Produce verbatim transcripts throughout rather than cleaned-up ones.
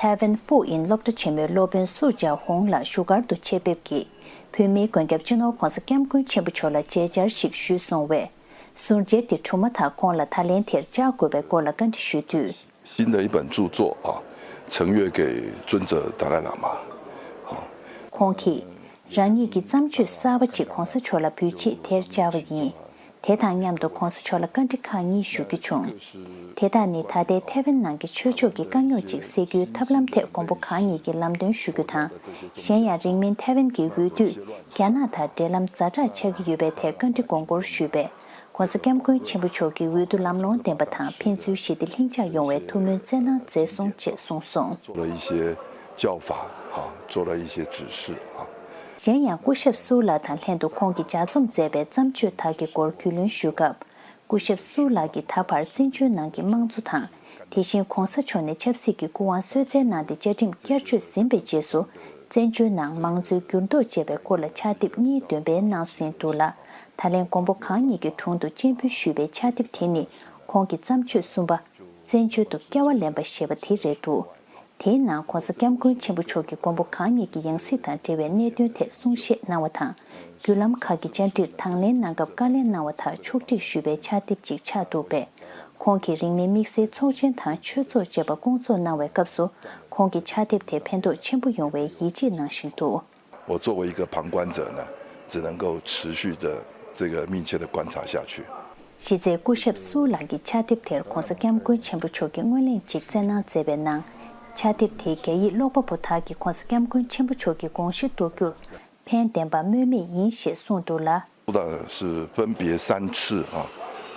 Heaven Fu Inn སློབ་གྲྭ་ཆེན་མོའི་སློབ་དཔོན་སུ་ཅཱ་ཧོང་ལགས་བཞུགས་སྒར་དུ་ཆེད་ཕེབས་ཀྱིས། བོད་མིའི་མགོན་སྐྱབས་སྤྱི་ནོར་༧གོང་ས་༧སྐྱབས་མགོན་ཆེན་པོ་མཆོག་ལ་མཇལ་བཅར་ཞིག་ཞུས་སོང་བས། ཟུར་མཇལ་དེ་གྲུབ་མ་ཐག་ཁོང་ལ་ད་ལན་དེར་བཅར་དགོས་པའི་སྐོར་ལ་བཀའ་འདྲི་ཞུས་དུས། 新的一本著作啊，《曾悦给尊者达赖喇嘛》。 ཁོང་གིས། རང་ཉིད་ཀྱིས་བརྩམས་ཆོས་གསར་པ་ཅིག་གོང་ས་མཆོག་ལ་འབུལ་ཆེད་དེར་བཅར་བ་ཡིན། དེ་དང་མཉམ་དུ་གོང་ས་མཆོག་ལ་བཀའ་འདྲི་ཁག་གཉིས་ཞུ་རྒྱུ་བྱུང་། དེ་དག་ནི་ད་ལྟའི་ཐའེ་ཝན་ནང་གི་ཆོས་ཕྱོགས་ཀྱི་དཀའ་རྙོག་ཅིག་སེལ་རྒྱུའི་ཐབས་ལམ་ཐད་མགོན་པོ་གང་ཉིད་ཀྱིས་ལམ་སྟོན་ཞུ་རྒྱུ་དང་། གཞན་ཡང་རིང་མིན་ཐའེ་ཝན་གྱི་འོས་བསྡུས་རྒྱ་ནག་དང་འབྲེལ་ལམ་ཛ་དྲག་ཆགས་ཀྱི་ཡོད་པའི་ཐད་བཀའ་འདྲི་དགོངས་སྐོར་ཞུས་པས། ༧གོང་ས་༧སྐྱབས་མགོན་ཆེན་པོ་མཆོག་གིས་འོས་བསྡུ་ལམ་ལྷོང་ལྡན་པ་དང་ཕན་ཚུན་ཞི་བདེ་ལྷིང་འཇགས་ཡོང་བའི་ཐུགས་སྨོན་བསྩལ་གནང་མཛད་སོང་ཅེས་གསུངས་སོང་། 做了一些教法，哈，做了一些指示，哈。 གཞན་ཡང་སྐུ་ཞབས་སུའུ་ལགས་དང་ལྷན་དུ་ཁོང་གིས་ལྗགས་རྩོམ་མཛད་པའི་བརྩམས་ཆོས་དག་གི་སྐོར་རྒྱུས་ལོན་ཞུས་སྐབས། སྐུ་ཞབས་སུའུ་ལགས་ཀྱིས་ད་བར་བཙན་བྱོལ་ནང་གི་དམངས་གཙོ་དང་། དེ་བཞིན་༧གོང་ས་མཆོག་ནས་ཆབ་སྲིད་ཀྱི་སྐུ་དབང་གསོལ་སྩལ་གནང་སྟེ་བཅའ་ཁྲིམས་བསྐྱར་བཅོས་ཟིན་པའི་རྗེས་སུ། བཙན་བྱོལ་ནང་མང་གཙོའི་འགྱུར་ལྡོག་ཅེས་པའི་སྐོར་ལ་ཕྱག་དེབ་གཉིས་འདོན་སྤེལ་གནང་ཟིན་འདུག་ལ། ད་ལན་མགོན་པོ་གང་ཉིད་ཀྱི་དྲུང་དུ་སྤྱན་འབུལ་ཞུས་པའི་ཕྱག་དེབ་དེ་ནི། ཁོང་གི་བརྩམས་ཆོས་གསུམ་པ། བཙན་བྱོལ་དུ་སྐྱེ་བ་ལེན་པ་ཞེས་པ་དེ་རེད་འདུག་དེའི་ནང་༧གོང་ས་༧སྐྱབས་མགོན་ཆེན་པོ་མཆོག་གིས་མགོན་པོ་གང་ཉིད་ཀྱི་ཡང་སྲིད་དང་འབྲེལ་བའི་གནད་དོན་ཐད་གསུང་བཤད་གནང་བ་དང་། བརྒྱུད་ལམ་ཁག་གི་བཅར་འདྲིར་དང་ལེན་གནང་སྐབས་བཀའ་ལན་གནང་བ་དག་ཕྱོགས་སྒྲིག་ཞུས་པའི་ཕྱག་དེབ་ཅིག་ཆགས་འདུག་པས། ཁོང་གིས་རིང་མིན་དམིགས་བསལ་ཚོགས་ཆེན་དང་ཆོས་ཚོགས་བཅས་པ་བསྐོང་ཚོགས་གནང་བའི་སྐབས་སུ། ཁོང་གི་ཕྱག་དེབ་དེ་ཕན་ཐོགས་ཆེན་པོ་ཡོང་བའི་ཡིད་ཆེས་གནང་བཞིན་འདུག 我作为一个旁观者呢，只能够持续的这个密切的观察下去。 གཞི་རྩའི་སྐུ་ཞབས་སུའུ་ལགས་ཀྱི་ཕྱག་དེབ་དེར་༧གོང་ས་༧སྐྱབས་མགོན་ཆེན་པོ་མཆོག་གིས་སྔོན་གླེང་ཅིག་བསྩལ་གནང་མཛད་པའི་ནང་། ཕྱག་དེབ་དེས་རྒྱ་ཡིག་ཀློག་པ་པོ་དག་གིས་༧གོང་ས་༧སྐྱབས་མགོན་ཆེན་པོ་མཆོག་གི་དགོངས་གཞི་རྟོགས་རྒྱུར་ཕན་ལྡན་པ་སྨོས་མེད་ཡིན་ཞེས་གསུངས་འདུག་ལ། 的是分别三次啊，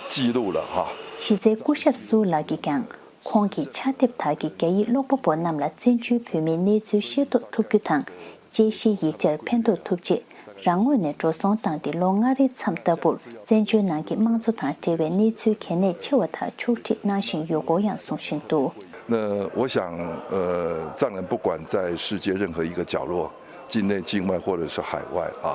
记录了哈。 གཞི་རྩའི་སྐུ་ཞབས་སུའུ་ལགས་ཀྱིས་ཀྱང་ཁོང་གི་ཕྱག་དེབ་དག་གིས་རྒྱ་ཡིག་ཀློག་པ་པོ་རྣམས་ལ་བཙན་བྱོལ་བོད་མིའི་གནས་ཚུལ་ཤེས་རྟོགས་ཐུབ་རྒྱུ་དང་། དཔྱད་གཞིའི་ཡིག་ཆར་ཕན་ཐོགས་ཐུབ་ཆེད་རང་ངོས་ནས་འགྲོ་སོང་བཏང་སྟེ་ལོ་ལྔ་རེའི་མཚམས་ལྟ་བུར་བཙན་བྱོལ་ནང་གི་དམངས་གཙོ་དང་འབྲེལ་བའི་གནས་ཚུལ་གལ་གནད་ཆེ་བ་དག་ཕྱོགས་སྒྲིག་གནང་བཞིན་ཡོད་སྐོར་ཡང་གསུང་བཞིན་འདུག 那我想，呃，藏人不管在世界任何一个角落，境内境外或者是海外啊，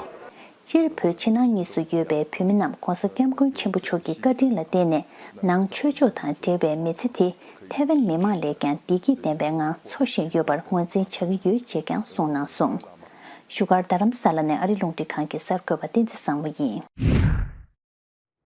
སྤྱིར་བོད་ཕྱི་ནང་གཉིས་སུ་ཡོད་པའི་བོད་མི་རྣམས་༧གོང་ས་༧སྐྱབས་མགོན་ཆེན་པོ་མཆོག་གི་བཀའ་དྲིན་ལ་བརྟེན་ནས་ནང་ཆོས་ཕྱོགས་དང་འབྲེལ་བའི་མི་ཚེ་དེ་ཐའེ་ཝན་མི་མང་ལས་ཀྱང་བདེ་སྐྱིད་ལྡན་པའི་ངང་འཚོ་བཞིན་ཡོད་པར་ངོས་འཛིན་བྱ་གི་ཡོད་ཅེས་ཀྱང་གསུངས་གནང་སོང་། བཞུགས་སྒར་རྡ་རམ་ས་ལ་ནས་ཨ་རི་རླུང་འཕྲིན་ཁང་གི་གསར་འགོད་པ་བསྟན་འཛིན་བཟང་མོ་ཡིན།